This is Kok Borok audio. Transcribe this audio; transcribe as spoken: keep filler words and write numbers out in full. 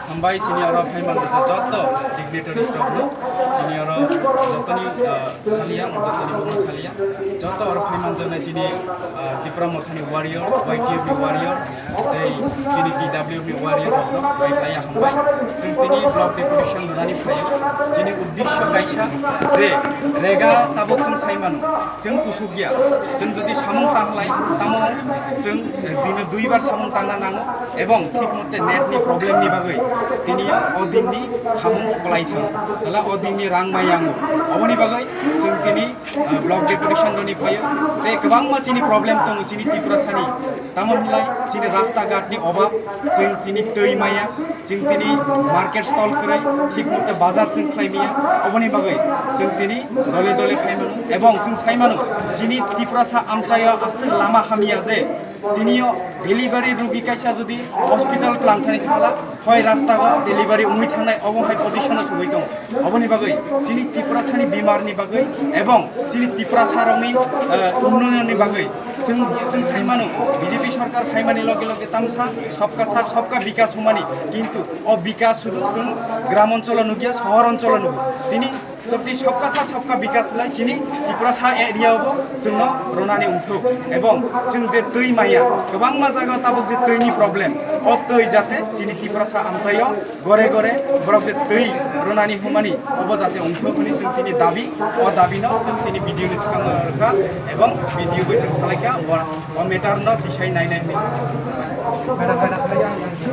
Hambai chini oro phai manjak joto dignitaries rokno, chini oro jotoni, ah, salia, jotoni bumo salia, joto oro phai manjaknai chini, ah, Tipra Mothani warrior, Y T F ni warrior, tei chini T W F ni warrior rokno bai bai hambai. Chwng tini block deputation rwnani phaio, chini uddesyo kaisa je rega tabuk chwng sai mano, chwng kusuk ya, chwng jodi samung tang lai, tamo chwng, eh, dino duibar samung tangna nango, ebong thik mote net ni problem ni bagwi tini o din ni samung kwlai thang, hala o din ni rang mai yango, oboni bagwi chwng tini, ah, block deputation roni phaio, tei kwbangma chini problem tongo chini Tiprasani, tamo hinlai chini rasta ghat ni obab, chwng tini twi maya, chwng tini market stall kwrwi, thik mote bazar chwng khlai maya, oboni bagwi chwng tini dole dole phai mano, ebong chwng sai mano chini Tiprasa amchaio aswk lama hamya je, tinio delivery rugi kaisa jodi hospital twlang thani thala, hoi rasta o delivery wngwi thangnai, obo hai position o sogwi tongo. Oboni bagwi chini Tiprasani bimar ni bagwi ebong chini Tiprasa rokni, eh, unnoyon ni bagwi chwng, chwng sai mano, B J P sorkar phaimani loge loge tamsa sabka sath sabka bikas hwnmani, kintu o bikas sudu chwng gram oncholo nukya, sohor oncholo nugo. Tini Sotwi sabka sath sabka bikas lai chini Tiprasa area o bo chwngno ronani wngthok, ebong chwng je twi maya, kwbangma jaga tabuk je twi ni problem, o twi jate chini Tiprasa amchaio gore gore borok je twi ronani hwnmani obo jate wngthok hwnwi chwng tini dabi, o dabi no chwng tini B D O ni swkango rwkha, ebong B D O bai chwng salaikha, o, o matter no tisai nainai hwnwi.